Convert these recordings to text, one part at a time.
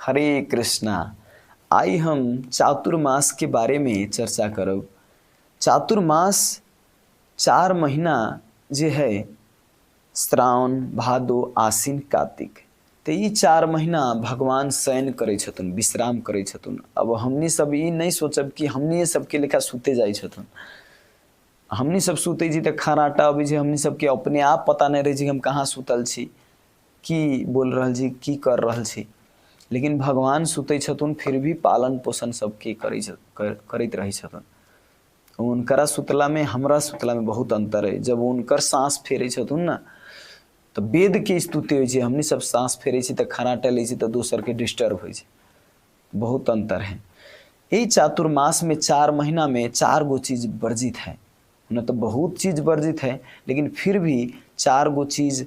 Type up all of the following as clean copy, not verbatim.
हरे कृष्णा। आइ हम चातुर्मास के बारे में चर्चा करब। चातुर्मास 4 महीना जे है, श्रावण, भादो, आश्विन, कार्तिक, तऽ ई 4 महीना भगवान शयन करै छथुन, विश्राम करै छथुन। अब हमनी सब ई नहि सोचब कि हमनी सबके लेखा सुते जाइ छथुन। हमनी सब सुतै छी तऽ खराटा अबै छै, हमनी सबके अपने आप पता नहि रहै छै कि हम कहाँ सुतल छी, की बोल रहल छी, की कर रहल छी। लेकिन भगवान सुतै छथुन, फिर भी पालन पोषण सबके करैत रहै छथुन। हुनकरा सुतलामे हमरा सुतलामे बहुत अंतर है। जब हुनकर साँस फेरै छथुन ने तऽ वेदके स्तुति होइ छै। हमनी सब साँस फेरै छी तऽ खराटा लै छी तऽ दोसरके डिस्टर्ब होइ छै। बहुत अंतर है। एहि चातुर्मास में 4 महीना में 4 गो चीज वर्जित है। न तो बहुत चीज वर्जित है, लेकिन फिर भी 4 गो चीज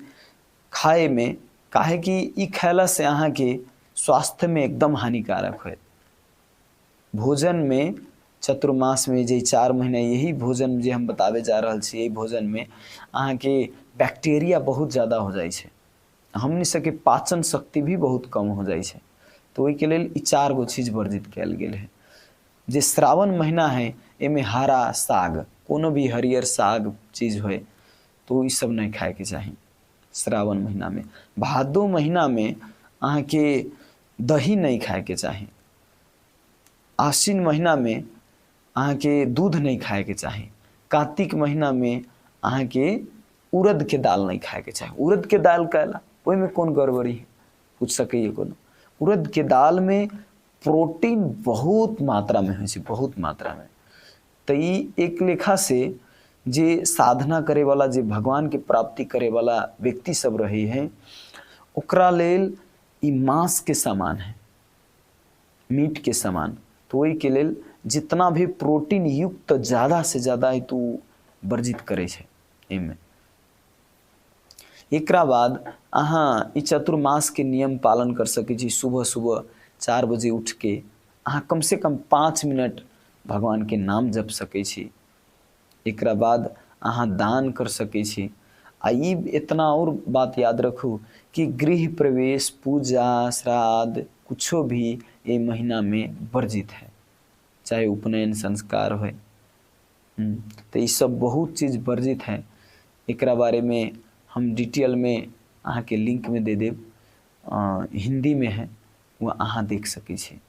खाए में, काहे कि ई खैला से अहाँ के स्वास्थ्य में एकदम हानिकारक होयत। भोजन में चतुर्मास में जे 4 महीना यही भोजन जे हम बतावे जा रहल छी, एहि भोजन में अहाँ के बैक्टीरिया बहुत ज़्यादा हो जाइ छै। हमनी सबके पाचन शक्ति भी बहुत कम हो जाइ छै। तऽ ओहिके लेल ई 4 गो चीज वर्जित कयल गेल है। जे श्रावण महीना है, एहिमे हरा साग, कोनो भी हरियर साग चीज होय तो ई सब नहि खायके चाही श्रावण महीनामे। भादो महीनामे अहाँके दही नहि खायके चाही। आश्विन महीनामे अहाँके दूध नहि खायके चाही। कार्तिक महीनामे अहाँके उड़दके दालि नहि खायके चाही। उड़दके दालि कैला, ओहिमे कोन गड़बड़ी है, पूछि सकैए कोनो। उड़दके दालिमे प्रोटीन बहुत मात्रामे होइ छै, बहुत मात्रामे। तऽ ई एक लेखा से जे साधना करैवला, जे भगवानके प्राप्ति करैवला व्यक्ति सब रहै है, ओकरा लेल ई मांसके समान है, मीटके समान। तऽ ओहिके लेल जितना भी प्रोटीन युक्त ज़्यादा से ज़्यादा है तो वर्जित करै छै एहिमे। एकरा बाद अहाँ ई चतुर्मासके नियम पालन कर सकै छी। सुबह सुबह 4 बजे उठिके अहाँ कम से कम 5 मिनट भगवानके नाम जप सकै छी। एकरा बाद अहाँ दान कर सकै छी। आ ई इतना और बात याद रखू कि गृह प्रवेश, पूजा, श्राद्ध कुछो भी एहि महीनामे वर्जित है, चाहे उपनयन संस्कार होय। तऽ ई सब बहुत चीज वर्जित है। एकरा बारेमे हम डिटेलमे अहाँके लिंकमे दे देब, हिन्दीमे है, ओ अहाँ देख सकै छी।